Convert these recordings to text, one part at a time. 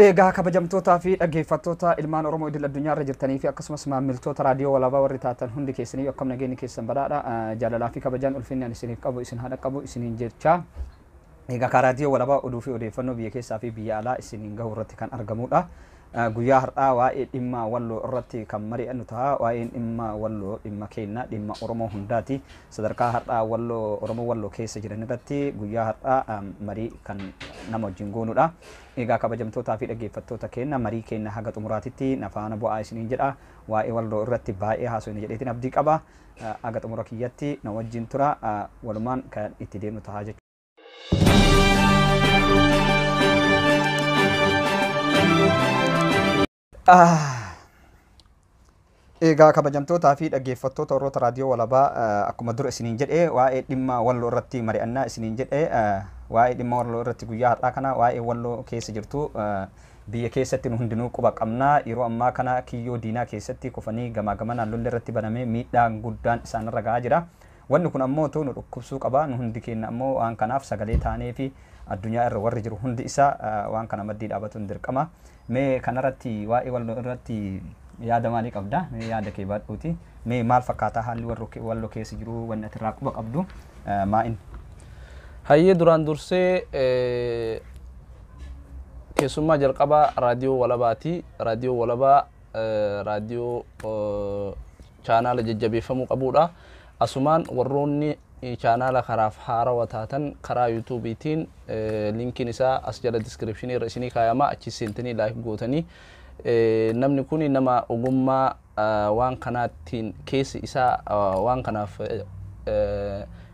Egaa kabajamtootaa fi dhaggeeffattoota ilmaan Oromoo idil addunyaa irra jirtanii fi akkasumas maamiltoota raadiyoo walaabaa warri taatan hundi keessanii akkam nageenyi keessan badhaadha. Jaalalaa fi kabajaan ulfinni ani isiniif qabu isin haadha qabu isiniin jecha. Egaa karaa raadiyoo walaabaa oduu fi odeeffannoo biyya keessaa fi biyya alaa isiniin gahu irratti kan argamudha. Guyyaa har'aa waa'ee dhimma walloo irratti kan mari'annu ta'a. Waa'een dhimma walloo dhimma keenya dhimma Oromoo hundaati. Sadarkaa har'aa walloo Oromoo walloo keessa jiran irratti guyyaa har'aa marii kan nama wajjin goonudha. Egaa kabajamtootaa fi dhaggeeffattoota keenya marii keenya haga xumuraatitti na faana bu'aa isiniin jedha. Waa'ee walloo irratti baay'ee haasofne jedheetiin abdii qaba. Haga xumura kiyyatti na wajjin tura. Walumaan kan itti deemnu ta'a jechuudha. Egaa kabajamtootaa fi dhaggeeffattoota warroota raadiyoo walabaa akkuma dura isiniin jedhee waa'ee dhimma walloo irratti mari'annaa isiniin jedhee waa'ee dhimma walloo irratti guyyaa har'aa kana waa'ee walloo keessa jirtu biyya keessatti nu hundinuu quba qabnaa yeroo ammaa kana kiyyoo diinaa keessatti kufanii gamaa gamanaan lolli irratti banamee miidhaan guddaan isaanirra gahaa jira. Wanni kun ammoo nu dhukkubsuu qaba nu hundi keenya ammoo waan kanaaf sagalee taanee fi addunyaa irra warri jiru hundi isaa waan kana maddii dhaabatuun dirqama. Mee kanarratti waa'ee walloo irratti yaada maalii qabda? Mee yaada kee baadhuuti. Mee maal fakkaataa haalli walloo keessa jiru wanni ati irraa quba qabdu maa inni? Hayyee duraan dursee keessummaa jalqabaa raadiyoo walabaati. Raadiyoo walabaa raadiyoo chaanaala jajjabeeffamuu qabudha. Asumaan warroonni chaanaala karaaf haarawaa taatan karaa yuutuubiitiin linkiin isaa as jala diskiripshinii irra isinii kaayama achi seentanii laayik gootanii namni kun nama ogummaa waan kanaattiin keessi isaa waan kanaaf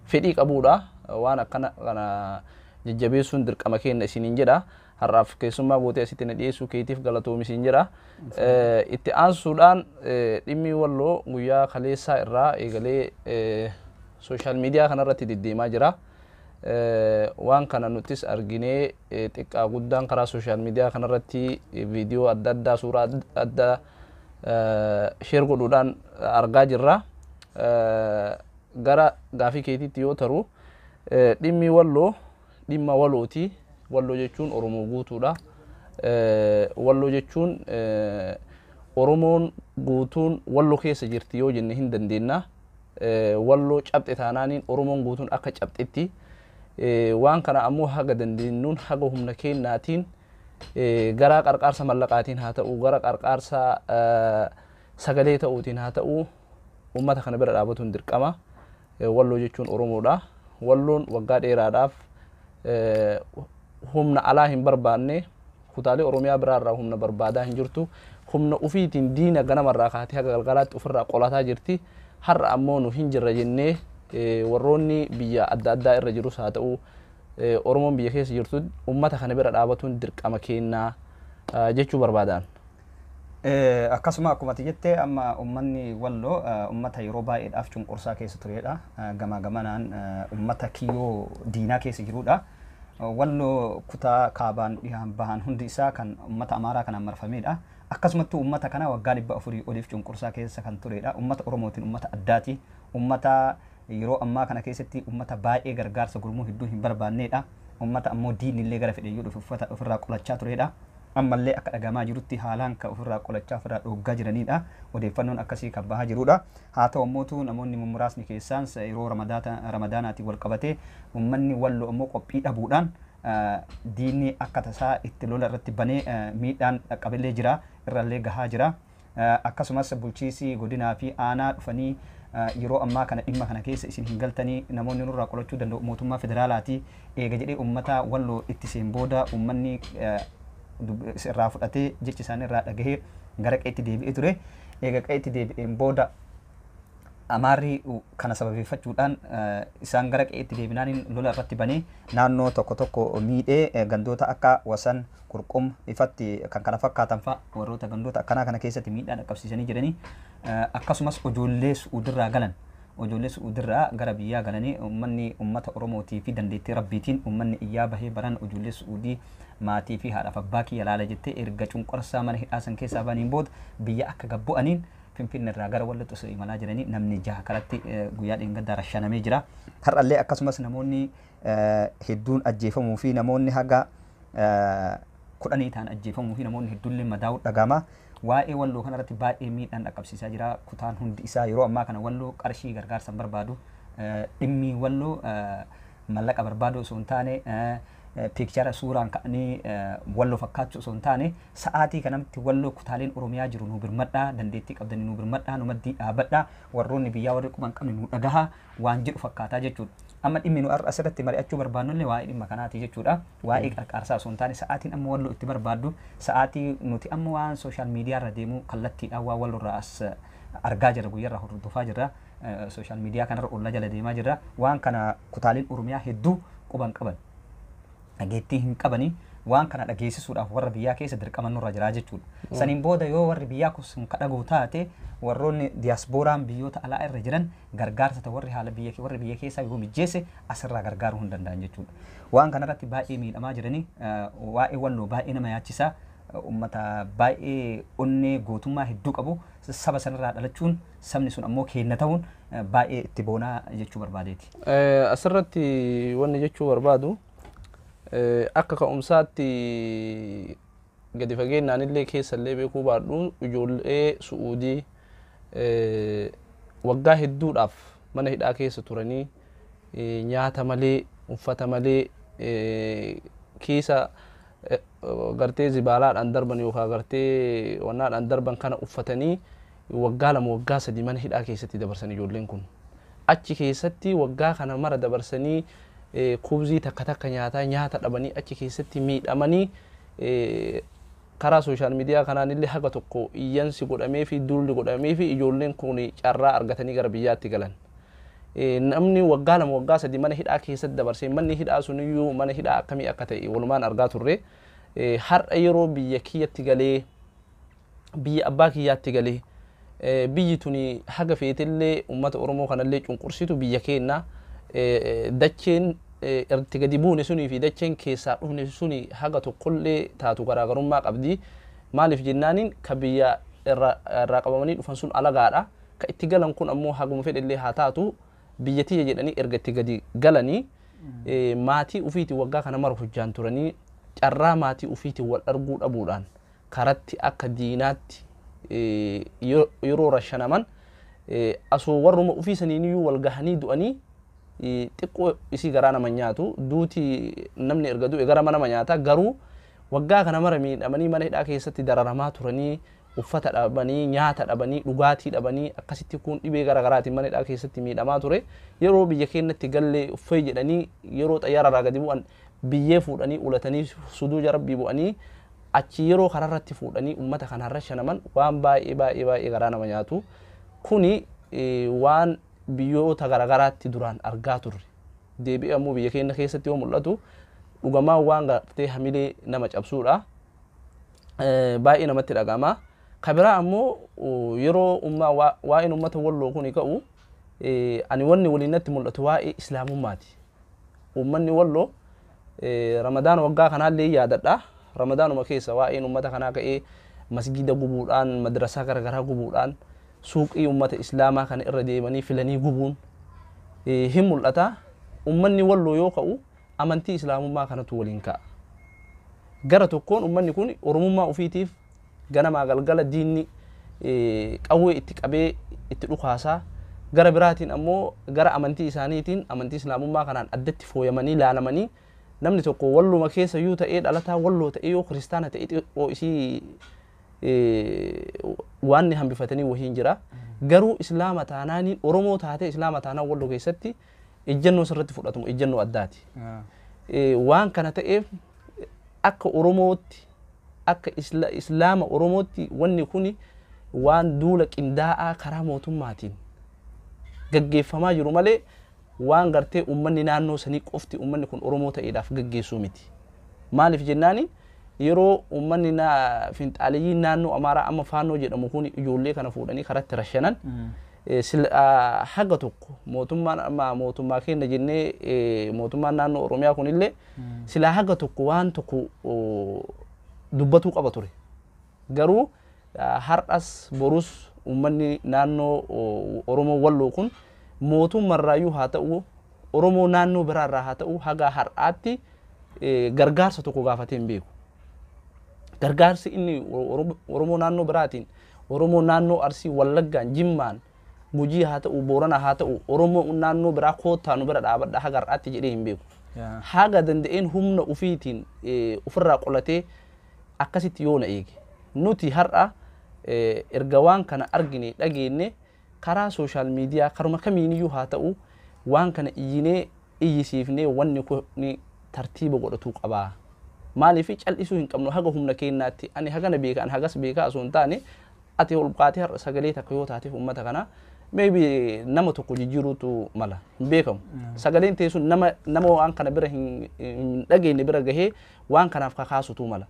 fedhii qabudha. Waan akkana kana jajjabeessuun dirqama keenya isiniin jedha. Har'aaf keessummaa gootee asitti na dhiyeessuu keetiif galatoomi isiin jedha. Itti aansuudhaan dhimmi walloo guyyaa kaleessaa irraa eegalee sooshaal miidiyaa kanarratti deddeemaa jira. Waan kana nutis arginee xiqqaa guddaan karaa sooshaal miidiyaa kanarratti viidiyoo adda addaa suuraa adda sheer godhuudhaan argaa jirra. Gara gaafii keetiitti yoo taru dhimmi walloo dhimma walooti. Walloo jechuun Oromoo guutuudha. Walloo jechuun Oromoon guutuun walloo keessa jirti yoo jenne hin dandeenna. Walloo cabxe taanaaniin Oromoon guutuun akka cabxetti. Waan kana ammoo haga dandeenyuun haga humna keenyaatiin gara qarqaarsa mallaqaatiin haa ta'u gara qarqaarsa sagalee ta'uutiin haa ta'u uummata kana bira dhaabatuun dirqama. Walloo jechuun Oromoodha. Walloon waggaa dheeraadhaaf humna alaa hin barbaanne kutaalee Oromiyaa biraarraa humna barbaadaa hin jirtu. Humna ufiitiin diina ganamarraa kaatee haga galgalaatti ofirraa qolataa jirti. Har'a ammoo nu hin jirra jennee warroonni biyya adda addaa irra jirus haa ta'u Oromoon biyya keessa jirtu uummata kana bira dhaabatuun dirqama kennaa jechuu barbaadaan. Akkasuma akkuma ati jette amma uummanni walloo uummata yeroo baay'eedhaaf cunqursaa keessa turedha. Gamaa gamanaan uummata kiyyoo diinaa keessa jirudha. Walloo kutaa kaabaan dhihaan bahan hundi isaa kan uummata Amaaraa kanaan marfamedha. Akkasumattuu uummata kana waggaa 400 oliif cunqursaa keessa kan turedha. Uummata Oromootiin uummata addaati. Uummata yeroo ammaa kana keessatti uummata baay'ee gargaarsa gurmuu hedduu hin barbaannedha. Uummata ammoo diinni illee gara fedhe yoo dhufe uffata ofirraa qolachaa turedha. Ammallee akka dhagamaa jirutti haalaan kan ofirraa qolachaa ofirraa dhooggaa jiranidha. Odeeffannoon akkasii kan bahaa jirudha. Haa ta'u ammootu namoonni muraasni keessaan yeroo ramadaanaatiin wal qabatee uummanni walloo ammoo qophii dhabuudhaan diinni akka tasaa itti lola irratti banee miidhaan dhaqqabillee jira irrallee gahaa jira. Akkasumas bulchiisii godinaa fi aanaa dhufanii yeroo ammaa kana dhimma kana keessa isin hin galtanii namoonni nurraa qolachuu danda'u mootummaa federaalaati eega jedhee uummata walloo itti seen booda uummanni irraa fudhatee jechi isaanii irraa dhagahee gara qe'eetti deebi'ee ture. Eega qe'eetti deebi'een booda Amaarri kana sababeeffachuudhaan isaan gara qe'eetti deebinaaniin lola irratti banee naannoo tokko tokko miidhee gandoota akka Wasan, Qurqum, ifatti kan kana fakkaatan fa'a warroota gandoota akkanaa kana keessatti miidhaa dhaqqabsiisanii jiranii akkasumas ijoollee Su'uudirraa galan ijoollee Su'uudirraa gara biyyaa galanii uummanni uummata Oromootii fi dandeettii Rabbiitiin uummanni iyyaa bahee baran ijoollee Su'uudii maatii fi haadhaaf abbaa kiyya laala jettee erga cunqursaa mana hidhaa san keessaa baniin booda biyya akka gabbu'aniin Finfinnee irraa gara Wallootti osoo imalaa jiranii namni jaha karatti guyyaa dheengaddaa rashanamee jira. Har'allee akkasumas namoonni hedduun ajjeefamuu fi namoonni haga 10 ta'an ajjeefamuu fi namoonni hedduullee madaa'uu dhagama. Waa'ee Walloo kanarratti baay'ee miidhaan dhaqqabsiisaa jira. Kutaan hundi isaa yeroo ammaa kana Walloo qarshii gargaarsa hin barbaadu. Dhimmi Walloo mallaqa barbaadu osoo hin taane, picture suuraan ka'anii Walloo fakkaachuu osoo hin taane, sa'aatii kanatti Walloo kutaaleen Oromiyaa jiru nu birmadhaa, dandeettii qabdanii nu birmadhaa, nu maddii dhaabadhaa, warroonni biyyaa warri quban qabne nu dhagahaa waan jedhu fakkaataa jechuudha. Amma dhimmi nu har'a asirratti mari'achuu barbaannullee waa'ee dhimma kanaati jechuudha. Waa'ee qarqaarsaa osoo hin taane, sa'aatiin amma Walloo itti barbaaddu sa'aatii nuti amma waan social media irra deemu kallattiidhaan waan Walloo irraa as argaa jirra, guyyarraa hordofaa jirra. Social media kanarra ollaa jala deemaa jirra. Waan kana kutaaleen Oromiyaa hedduu quban qaban. Dhageettii hin qabanii waan kana dhageessisuudhaaf warra biyyaa keessa dirqama nurra jira jechuudha. Saniin booda yoo warri biyyaa kun kadhaguu taate, warroonni diyaaspooraan biyyoota alaa irra jiran gargaarsa ta'u warri haala biyya warri biyya keessaa yoo mijjeesse asirraa gargaaruu hin danda'an jechuudha. Waan kanarratti baay'ee miidhamaa jiranii, waa'ee Walloo baay'ee nama yaachisaa. Uummata baay'ee onnee gootummaa hedduu qabu saba sanarraa dhalachuun, sabni sun ammoo kenna ta'uun baay'ee itti boonaa jechuu barbaadeeti. Asirratti wanni jechuu barbaadu, akka ka'umsaatti gadi fageenyaan illee keessallee beekuu baadhu, ijoollee Su'uudii waggaa hedduudhaaf mana hidhaa keessa turanii, nyaata malee, uffata malee, kiisa gartee zibaalaadhaan darban yookaan gartee wannaadhaan darban kana uffatanii waggaa 2, waggaa 3 mana hidhaa keessatti dabarsan. Ijoolleen kun achi keessatti waggaa kana mara dabarsanii, kubzii takka takka nyaataa, nyaata dhabanii, achi keessatti miidhamanii, karaa social media kanaan illee haga tokko iyyansi godhamee fi duulli godhamee fi ijoolleen kun carraa argatanii gara biyyaatti galan. Namni waggaa 2, waggaa 3 mana hidhaa keessatti dabarsee, manni hidhaa suniyyuu mana hidhaa akkamii akka ta'e walumaan argaa turre. Har'a yeroo biyya kiyyatti galee, biyya abbaa kiyyaatti galee, biyyi tuni haga feetillee uummata Oromoo kanallee cunqursitu biyya keenya, dacheen irratti gadi buune sunii fi dacheen keessaa dhufne suni haga tokkollee taatu garaagarummaa qabdi. Maaliif jennaaniin, ka biyya irraa qabamanii dhufan sun alagaadha. Ka itti galan kun ammoo haguma fedhellee haa taatu biyya tiyya jedhanii erga itti gadi galanii, maatii ufiitiin waggaa kana mara hojjaan turanii, carraa maatii ufiitiin wal arguu dhabuudhaan karatti akka diinaatti yeroo rashanaman, asoo warruma ufii saniiniyyuu wal gahanii du'anii xiqqoo isii garaa nama nyaatu. Duuti namni erga du'e gara nama nyaata. Garuu waggaa kana mara miidhamanii mana hidhaa keessatti dararamaa turanii, uffata dhabanii, nyaata dhabanii, dhugaatii dhabanii, akkasitti kun dhibee gara garaatiin mana hidhaa keessatti miidhamaa ture, yeroo biyya keenyatti gallee uffee jedhanii, yeroo xayyaararraa gadi bu'an biyyee fuudhanii ulatanii suduuja rabbii bu'anii, achi yeroo kararratti fuudhanii ummata kanarra shanaman, waan baay'ee baay'ee baay'ee garaa nama nyaatu. Kuni waan biyyoota garagaraatti duraan argaa turre deebi'ee ammoo biyya keenya keessatti yoo mul'atu dhugamaan waan gartee hamilee nama cabsuudha. Baay'ee namatti dhaga'ama. Ka biraa ammoo yeroo waa'een uummata Walloo kun ka'u, ani wanni waliin natti mul'atu waa'ee islaamummaati. Uummanni Walloo Ramadaana waggaa kanaallee yaadadha. Ramadaanuma keessa waa'een uummata kanaa ka'ee masgida gubuudhaan, madrasaa garaagaraa gubuudhaan, suuqii uummata islaamaa kana irra deemanii filanii gubuun hin mul'ata. Uummanni Walloo yoo ka'u amantii islaamummaa kanatu waliin ka'a. Gara tokkoon uummanni kun oromummaa ofiitiif ganamaa galgala diinni qawwee itti qabee itti dhukaasaa, gara biraatiin ammoo gara amantii isaaniitiin amantii islaamummaa kanaan addatti fooyamanii laalamanii, namni tokko Walluma keessa iyyuu ta'ee, dhalataa Walloo ta'ee yoo kiristaana ta'e xiqqoo isii waan hambifatanii wahiin jira. Garuu islaama taanaaniin, Oromoo taatee islaama taanaan Walloo keessatti ejjennoo sirratti fudhatamu ejjennoo addaati. Waan kana ta'eef akka Oromootti, akka islaama Oromootti, wanni kuni waan duula qindaa'aa karaa mootummaatiin gaggeeffamaa jiru malee waan gartee uummanni naannoo sanii qofti uummanni kun Oromoo ta'eedhaaf gaggeessuu miti. Maaliif jennaani, yeroo uummanni finxaaliyyiin naannoo Amaaraa amma Faannoo jedhamu kun ijoollee kana fuudhanii karatti rashanan, haga tokko mootummaan amma mootummaa keenya jennee mootummaan naannoo Oromiyaa kunillee silaa haga tokko waan tokko dubbatuu qaba ture. Garuu har'as borus uummanni naannoo Oromoo Walloo kun mootummarraayyuu haa ta'u, Oromoo naannoo biraarraa haa ta'u, haga har'aatti gargaarsa tokko gaafatee hin beeku. Gargaarsi inni Oromoo naannoo biraatiin, Oromoo naannoo Arsii, Wallaggaan, Jimmaan, Gujii haa ta'u, Boorana haa ta'u, Oromoo naannoo biraa koottaa nu bira dhaabadha haga har'aatti jedhee hin beeku. Haga danda'een humna ufiitiin ofirraa qolatee akkasitti yoo na eege. Nuti har'a erga waan kana argine dhageenye karaa sooshaal miidiyaa karuma kamiiniyyuu haa ta'u waan kana iyyinee iyyisiifnee wanni kun tartiiba godhatuu qabaa. Maaliif cal'isuu hin qabnu haga humna keenyaatti ani hagana beeka ani hagas beeka osoo hin taane ati ol qaatee har'a sagalee takka yoo taateef uummata kana maybe nama tokko jijjiiruutu mala hin beekamu. Sagaleen ta'e sun nama waan kana bira hin dhageenye bira gahee waan kanaaf kakaasutu mala.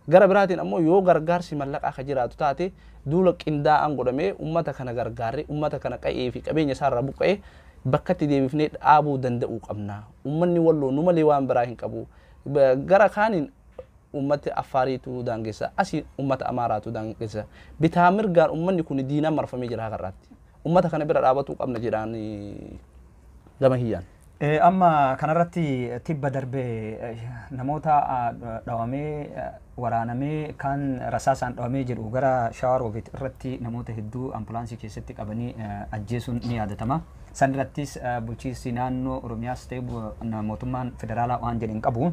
Gara biraatiin ammoo yoo gargaarsi mallaqaa ka jiraatu taate duula qindaa'aan godhamee uummata kana gargaarree uummata kana qa'ee fi qabeenya isaarraa buqqa'ee bakkatti deebifnee dhaabuu danda'uu qabna. Uummanni Walloo nu malee waan biraa hin qabu. Gara kaaniin uummati Affaariitu daangessa, asii uummata Amaaraatu daangessa. Bitaa mirgaan uummanni kun diinaan marfamee jira hagarraatti. Uummata kana bira dhaabatuu qabna jedhaan gama hiyyaan. Amma kanarratti tibba darbee namoota dhawamee waraanamee kan rasaasaan dhawamee jedhu gara Shawaa Roobeet irratti namoota hedduu ambulaansii keessatti qabanii ajjeesuun ni yaadatama. San irrattis bulchiinsi naannoo Oromiyaas ta'e mootummaan federaalaa waan jedhe hin qabu.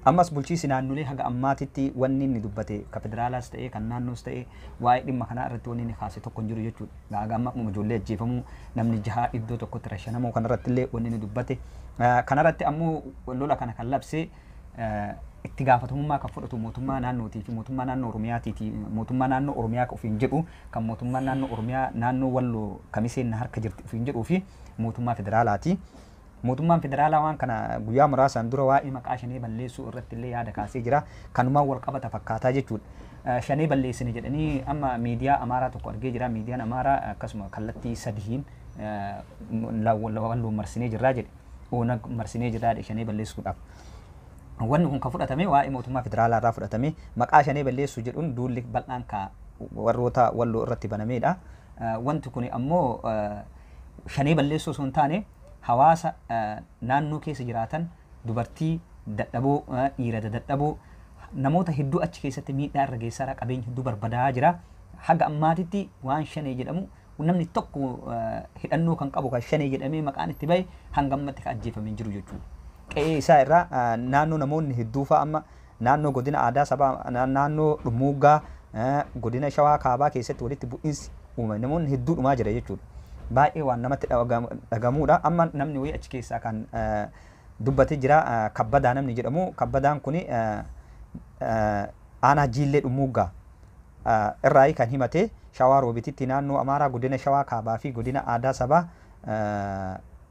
Ammas bulchiinsi naannolee haga ammaatitti wanni inni dubbate ka federaalaas ta'e kan naannoos ta'e waa'ee dhimma kanaa irratti wanni inni kaase tokko hin jiru jechuudha. Haga amma ijoollee ajjeefamuu namni jahaa iddoo tokkotti rashanamuu kanarratti illee wanni inni dubbate. Kanarratti ammoo lola kana kan labse itti gaafatamummaa kan fudhatu mootummaa naannootii fi mootummaa naannoo Oromiyaatiiti mootummaa naannoo Oromiyaa ofiin jedhu kan mootummaa naannoo Oromiyaa naannoo Walloo Kamiseen harka jirti ofiin jedhuu fi mootummaa federaalaati. Mootummaan federaalaa waan kana guyyaa muraasaan dura waa'ee maqaa shanee balleessuu irratti illee yaada kaasee jira. Kanumaan wal qabata fakkaataa jechuudha. Shanee balleessine jedhanii amma miidiyaa Amaaraa tokko argee jira. Miidiyaan Amaaraa akkasuma kallattii sadiin Walloon marsinee jirraa jedhe. Oonag marsinee jirraa jedhe shanee balleessuudhaaf. Wanni kun kan fudhatame waa'ee mootummaa federaalaa irraa fudhatame maqaa shanee balleessuu jedhuun duulli bal'aan ka warroota Walloo irratti banameedha. Wanti kun ammoo shanee balleessuu osoo hin taane hawaasa naannoo keessa jiraatan dubartii dadhaboo dhiira dadhaboo namoota hedduu achi keessatti miidhaa irra geessaa qabeenya hedduu barbadaa jira. Haga ammaatitti waan shanee jedhamu namni tokko hidhannoo kan qabu kan shanee jedhamee maqaan itti bahe hanga ammatti kan ajjeefamee jiru jechuudha. Qe'ee isaa irraa naannoo namoonni hedduu fa'a amma naannoo godina aadaa sabaa naannoo Dhummuuggaa godina Shawaa Kaabaa keessatti walitti bu'iinsi uumame namoonni hedduu dhumaa jira jechuudha. Baay'ee waan namatti dhagamuudha. Amma namni wayii achi keessaa kan dubbatee jira Kabbadaa namni jedhamu. Kabbadaan kuni aanaa Jiillee Dhummuuggaa irraa kan himate Shawaa Roobititti naannoo Amaaraa godina Shawaa Kaabaa fi godina aadaa sabaa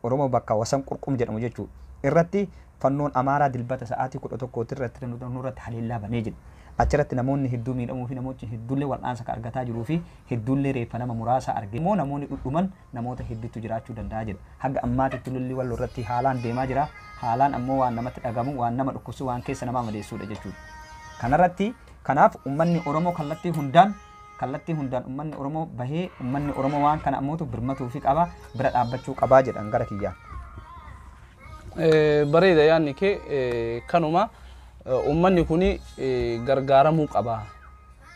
Oromoo bakka Wasan Qurqum jedhamu jechuudha. Irratti fannoon Amaaraa dilbata sa'aatii 11 irratti nurratti haleellaa banee jira. Achirratti namoonni hedduu miidhamuu fi namoonni hedduullee wal'aansa kan argataa jiruu fi hedduullee reeffa nama muraasa arge. Immoo namoonni dhudhuman namoota hedduutu jiraachuu danda'a jira. Haga ammaatitti lolli Walloo irratti haalaan deemaa jira. Haalaan ammoo waan namatti dhagamu, waan nama dhukkubsu, waan keessa nama madeessuudha jechuudha. Kanarratti kanaaf uummanni Oromoo kallattii hundaan uummanni Oromoo bahee uummanni Oromoo waan kana ammootu birmatuu fi qaba bira dhaabbachuu qabaa jedhan gara kiyyaan. Bareeda yaadni kee kanuma uummanni kun gargaaramuu qaba.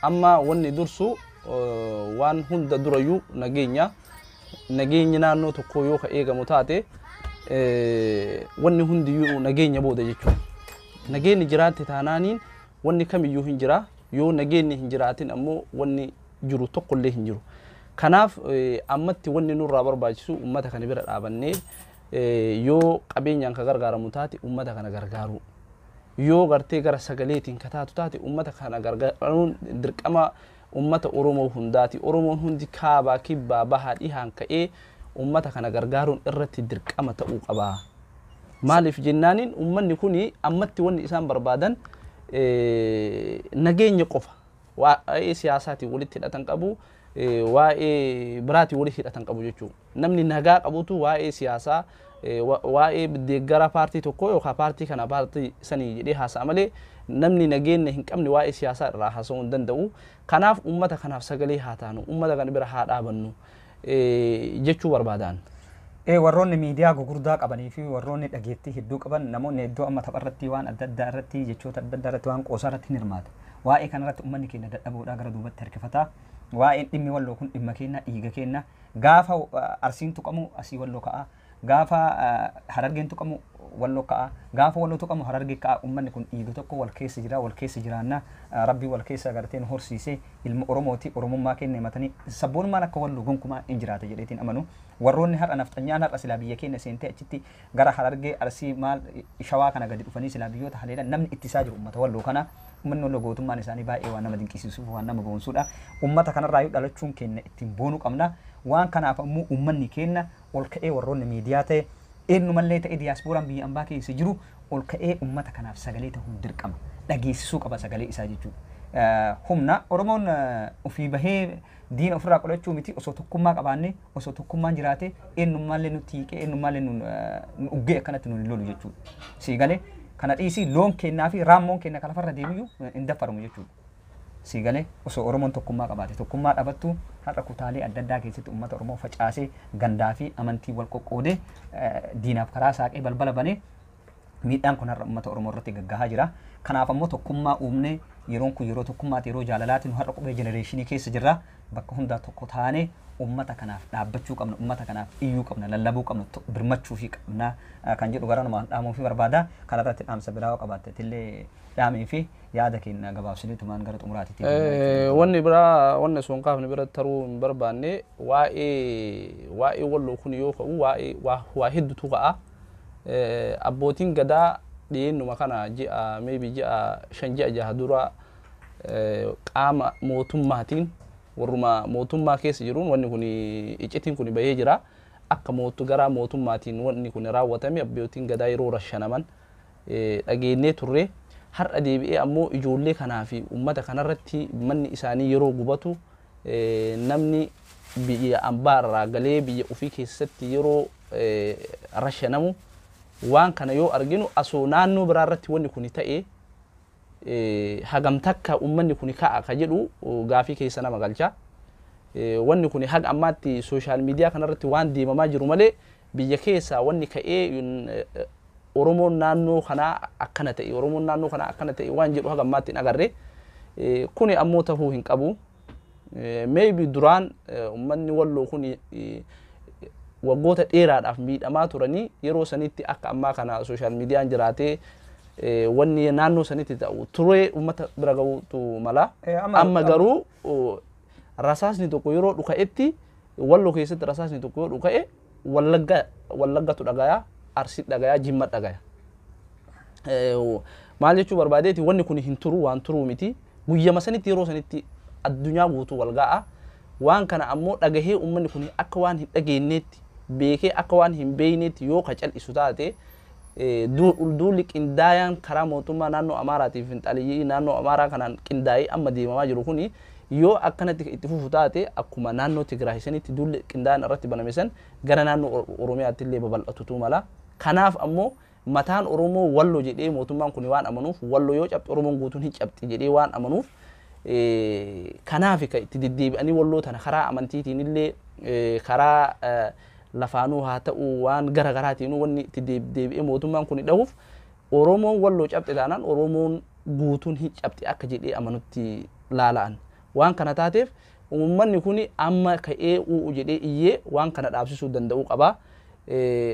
Amma wanni dursu waan hunda durayyuu nageenya. Nageenyi naannoo tokkoo yoo ka eegamu taate wanni hundiyyuu nageenya booda jechuudha. Nageenyi jiraatte taanaaniin wanni kamiyyuu hin jira. Yoo nageenyi hin jiraatin ammoo wanni jiru tokkollee hin jiru. Kanaaf ammatti wanni nurraa barbaachisu uummata kana bira dhaabannee yoo qabeenyaan ka gargaaramu taate uummata kana gargaaruu. Yoo gartee gara sagaleetiin ka taatu taate uummata kana gargaaruun dirqama uummata Oromoo hundaati. Oromoon hundi kaabaa, kibbaa, bahaa, dhihaan ka'ee uummata kana gargaaruun irratti dirqama ta'uu qaba. Maaliif jennaaniin uummanni kuni ammatti wanni isaan barbaadan nageenya qofa. Waa'ee siyaasaatiin walitti hidhatan qabu, waa'ee biraatiin walitti hidhatan qabu jechuudha. Namni nagaa qabutu waa'ee siyaasaa waa'ee deeggara paartii tokkoo yookaan paartii kana paartii sanii jedhee haasa'a malee namni nageenya hin qabne waa'ee siyaasaa irraa haasa'uu hin danda'u. Kanaaf uummata kanaaf sagalee haa taanu, uummata kana bira haa dhaabannu jechuu barbaadaan. Warroonni miidiyaa gugurdaa qabanii fi warroonni dhageettii hedduu qaban namoonni hedduu amma tapharratti waan adda addaa irratti jechoota adda addaa irratti waan qoosaa irratti hin hirmaatu. Waa'ee kanarratti uummanni keenya dadhaboodhaa gara duubatti harkifataa. Waa'een dhimmi Walloo kun dhimma keenya, dhiiga keenya. Gaafa Arsiin tuqamu asii Walloo ka'a. Gaafa Harargeen tuqamu Walloo ka'a. Gaafa Walloo tuqamu Harargee ka'a. Uummanni kun dhiiga tokko, wal keessa jira, wal keessa jiraanna. Rabbii wal keessa gartee nu horsiisee, ilma Oromooti, Oromummaa keenya himatanii sabboonummaan akka Walloo gonkumaa hin jiraata jedheetiin amanu. Warroonni har'a nafxanyaan har'a silaa biyya keenya seentee achitti gara Harargee, Arsii, maal Shawaa kana gadi dhufanii silaa biyyoota haleelan, namni ittisaa jiru uummata Walloo kana. Uummanni Walloo gootummaan isaanii baay'ee waan nama dinqisiisuuf, waan nama boonsuudha. Uummata kanarraa yoo dhalachuun keenya ittiin boonuu qabna. Waan kanaaf ammoo uummanni keenya ol ka'ee, warroonni miidiyaa ta'e, eenyumallee ta'e, diyaaspooraan biyya ambaa keessa jiru ol ka'ee uummata kanaaf sagalee ta'uun dirqama. Dhageessisuu qaba sagalee isaa jechuudha. Humna Oromoon ofii bahee diina ofirraa qolachuu miti, osoo tokkummaa qabaanne, osoo tokkummaan jiraate, eenyummaallee nutti hiiqee, eenyummaallee nu uggee akkanatti nu hin lolu jechuudha. Sii galee? Kana dhiisii, loon kennaa fi raammoon kenna kan lafarra deemiyyuu hin daffaramu jechuudha. Sii galee? Osoo Oromoon tokkummaa qabaate. Tokkummaa dhabattu har'a kutaalee adda addaa keessatti uummata Oromoo facaasee, gandaa fi amantii wal qoqqoodee, diinaaf karaa saaqee, balbala banee, miidhaan kun har'a uummata Oromoo irratti gaggahaa jira. Kanaaf ammoo tokkummaa uumnee, yeroon kun yeroo tokkummaati, yeroo jaalalaati. Nu har'a qubee generation keessa jirra. Bakka hundaa tokko taanee uummata kanaaf dhaabbachuu qabna, uummata kanaaf iyyuu qabna, lallabuu qabna, birmachuu fi qabna kan jedhu gara namaan dhaamuu fi barbaada. Kanarratti dhaamsa biraa yoo qabaatte illee dhaamee fi yaada keenya gabaabsinee tumaan gara xumuraatitti. Wanni biraa, wanni osoo hin kaafne bira taruu hin barbaanne, waa'ee Walloo kun yoo ka'u waa'ee waa hedduutu ka'a. Abbootiin gadaa dhiyeennuma kana ji'a, maybe ji'a 5, ji'a 6 dura qaama mootummaatiin, warruma mootummaa keessa jiruun wanni kun iccitiin kun bahee jira. Akka mootu gara mootummaatiin wanni kun raawwatame, abbootiin gadaa yeroo rashanaman dhageenyee turre. Har'a deebi'ee ammoo ijoollee kanaa fi uummata kanarratti manni isaanii yeroo gubatu, namni biyya ambaa irraa galee biyya ofii keessatti yeroo rashanamu, waan kana yoo arginu, asoo naannoo biraa irratti wanni kun ta'e hagam takka uummanni kun ka'a ka jedhu gaafii keessa nama galcha. Wanni kun haga ammaatti social media kanarratti waan deemamaa jiru malee, biyya keessaa wanni ka'ee Oromoon naannoo kanaa akkana ta'e, Oromoon naannoo kanaa akkana ta'e waan jedhu haga ammaatti hin agarre. Kuni ammoo tahuu hin qabu. Maybe duraan uummanni Walloo kun waggoota dheeraadhaaf miidhamaa turanii, yeroo sanitti akka ammaa kana social mediaan jiraatee wanni naannoo sanitti ta'u turee uummata bira ga'uutu mala. Amma garuu rasaasni tokko yeroo dhuka'etti, Walloo keessatti rasaasni tokko yoo dhuka'e, Wallagga Wallaggatu dhagaya, Arsii dhagaya, Jimma dhagaya. Maal jechuu barbaadeeti, wanni kun hin turu, waan turuu miti. Guyyama sanitti, yeroo sanitti addunyaa guutuu wal ga'a. Waan kana ammoo dhagahee uummanni kun akka waan hin dhageenyeetti, beekee akka waan hin beekneetti yoo ka cal'isu taate, duulli qindaayaan karaa mootummaa naannoo Amaaraatiif finxaliyyii naannoo Amaaraa kanaan qindaa'ee amma deemamaa jiru kuni yoo akkanatti itti fufu taate, akkuma naannoo Tigraay sanitti duulli qindaa'aan irratti baname san gara naannoo Oromiyaatti illee babal'atutu mala. Kanaaf ammoo mataan Oromoo Wallo jedhee mootummaan kun waan amanuuf, Wallo yoo cabxe Oromoon guutuun hin cabxi jedhee waan amanuuf, kanaaf ka itti deddeebi'anii Walloo tana karaa amantiitiin illee, karaa lafaanuu haa ta'u, waan gara garaatiin wanni itti deebi'ee mootummaan kun dhahuuf, Oromoon Walloo cabxe taanaan Oromoon guutuun hin cabxe akka jedhee amanutti laala'an. Waan kana taateef uummanni kun amma ka'ee u'u jedhee iyyee waan kana dhaabsisuu danda'uu qaba.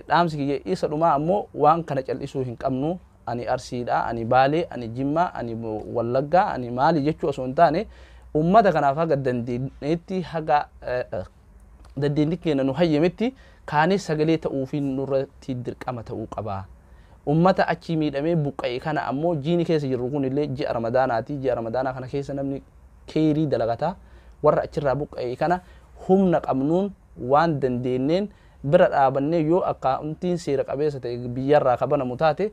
Dhaamsi kiyya isa dhumaa ammoo waan kana cal'isuu hin qabnu. Ani Arsiidha, ani Baalee, ani Jimmaa, ani Wallaggaa, ani maali jechuu osoo hin taane, uummata kanaaf haga dandeenyetti, haga dandeenyi keenya nu hayyametti kaanee sagalee ta'uufiin nurratti dirqama ta'uu qaba. Uummata achii miidhamee buqqa'e kana ammoo jiini keessa jirru kun illee ji'a Ramadaanaati. Ji'a Ramadaanaa kana keessa namni keerii dalagataa, warra achirraa buqqa'e kana humna qabnuun waan dandeenyeen bira dhaabannee, yoo akkaawuntiin seera qabeessa ta'e biyyarraa kabanamu taate,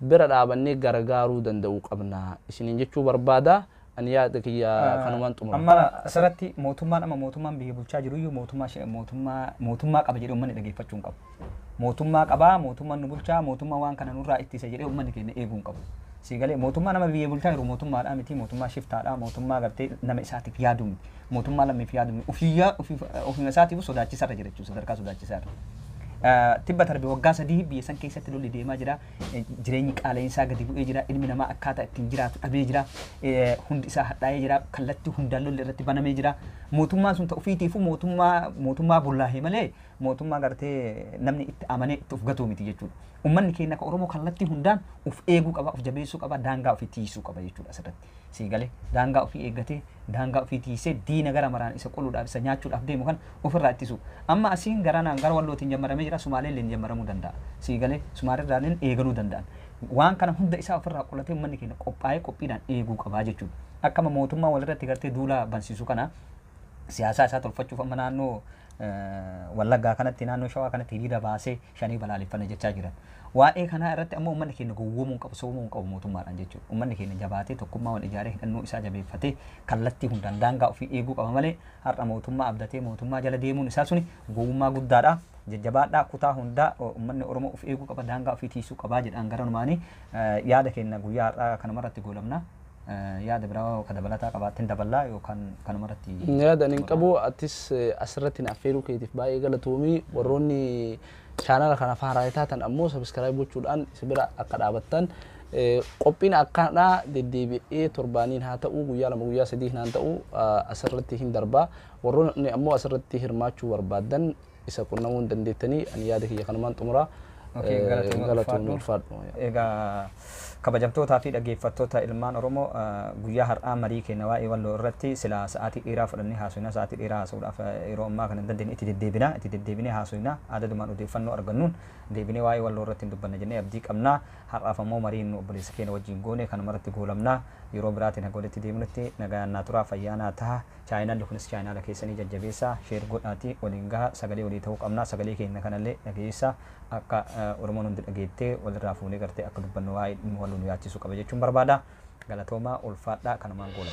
bira dhaabannee gargaaruu danda'uu qabna isiniin jechuu barbaada. Ani yaada kiyya kanumaan xumura. Amma asirratti mootummaan, amma mootummaan biyya bulchaa jiruyyuu mootummaa mootummaa mootummaa qaba jedhee uummanni dhageeffachuu hin qabu. Mootummaa qabaa, mootummaan nu bulchaa, mootummaa waan kana nurraa ittisa jedhee uummanni keenya eeguu hin qabu. Sii galee? Mootummaa nama biyya bulchaa jiru mootummaadhaa miti, mootummaa shiftaadhaa, mootummaa gartee nama isaatiif yaadu miti, mootummaa lammiif yaadu miti, ofii ofuma isaatiif sodaachisarra jira jechuudha, sadarkaa sodaachisaarra. Tibba darbe waggaa 3 biyya san keessatti lolli deemaa jira. Jireenyi qaala'insaa gadi bu'ee jira. Ilmi namaa akkaataa ittiin jiraatu dhabee jira. Hundi isaa hadhaa'ee jira. Kallattii hundaan lolli irratti banamee jira. Mootummaan sun ta'ufiitiifuu mootummaa bullaahee malee mootummaa gartee namni itti amanee itti of gatuu miti jechuudha. Uummanni keenya akka Oromoo kallattii hundaan of eeguu qaba, of jabeessuu qaba, daangaa ofii tiisuu qaba jechuudha asirratti. Sii galee daangaa ofii eeggatee daangaa ofii tiisee diina gara maraan isa qoluudhaaf isa nyaachuudhaaf deemu kan ofirraa ittisu. Amma asiin garanaan gara Wallootiin jammaramee jira, Sumaaleelleen jammaramuu danda'a. Sii galee Sumaaleerraalleen eegaluu danda'an. Waan kana hunda isaa ofirraa qolatee uummanni keenya qophaa'ee qophiidhaan eeguu qabaa jechuudha. Akkama mootummaa walirratti gartee duula bansiisu kana siyaasaa isaa tolfachuuf amma naannoo Wallaggaa kanatti naannoo Shawaa kanatti hiriira baasee shanii balaaleffanna jechaa jiran. Waa'ee kanaa irratti ammoo uummanni keenya gowwoomuu hin qabu, soomuu hin qabu mootummaadhaan jechuudha. Uummanni keenya jabaatee tokkummaa wal ijaaree hidhannoo isaa jabeeffatee kallattii hundaan daangaa ofii eeguu qaba malee har'a mootummaa abdatee mootummaa jala deemuun isaa suni gowwummaa guddaadha. Jajjabaadhaa kutaa hundaa uummanni Oromoo of eeguu qaba, daangaa ofii tiisuu qabaa jedhaan gara numaanii yaada keenya guyyaa har'aa kanumarratti goolabna. Yaada biraa ka dabalataa qabaatteen daballaa yookaan kanumarratti. Yaada ani hin qabu atis asirratti na affeeruu keetiif baay'ee galatoomii warroonni chaanala kanaaf haaraa taatan ammoo sabiskiraayib gochuudhaan si bira akka dhaabattan qophiin akkanaa deddeebi'ee torbaaniin haa ta'u guyyaa 2 guyyaa 3 haa ta'u asirratti hin darbaa warroonni ammoo asirratti hirmaachuu barbaaddan isa qunnamuu hin dandeettanii ani yaada kiyya kanumaan xumuraa. Galatoomii ulfaadhu. Egaa kabajamtootaa fi dhaggeeffattoota ilmaan Oromoo guyyaa har'aa marii keenya waa'ee Walloo irratti silaa sa'aatii dheeraa fudhannee haasofna sa'aatii dheeraa haasa'uudhaaf yeroo ammaa kana hin dandeenye itti deddeebina itti deddeebinee haasofna adadumaan odeeffannoo argannuun deebinee waa'ee Walloo irratti hin dubbanna jennee abdii qabna har'aaf ammoo marii nu obboleessa keenya wajjin goone kanuma irratti goolamna yeroo biraatiin haga walitti deemnutti nagaan naa turaa fayyaa naa taha chaayinaalli kunis chaayinaala keessanii jajjabeessaa sheer godhaatii waliin gaha sagalee walii ta'uu qabna sagalee keenya kanallee dhageessaa akka Oromoon hundi dhageettee walirraa fuunee gartee akka dubbannu waa'ee dhimma Walloo nu yaachisuu qaba jechuun barbaada. Galatoomaa ulfaadhaa kanumaan goolabna.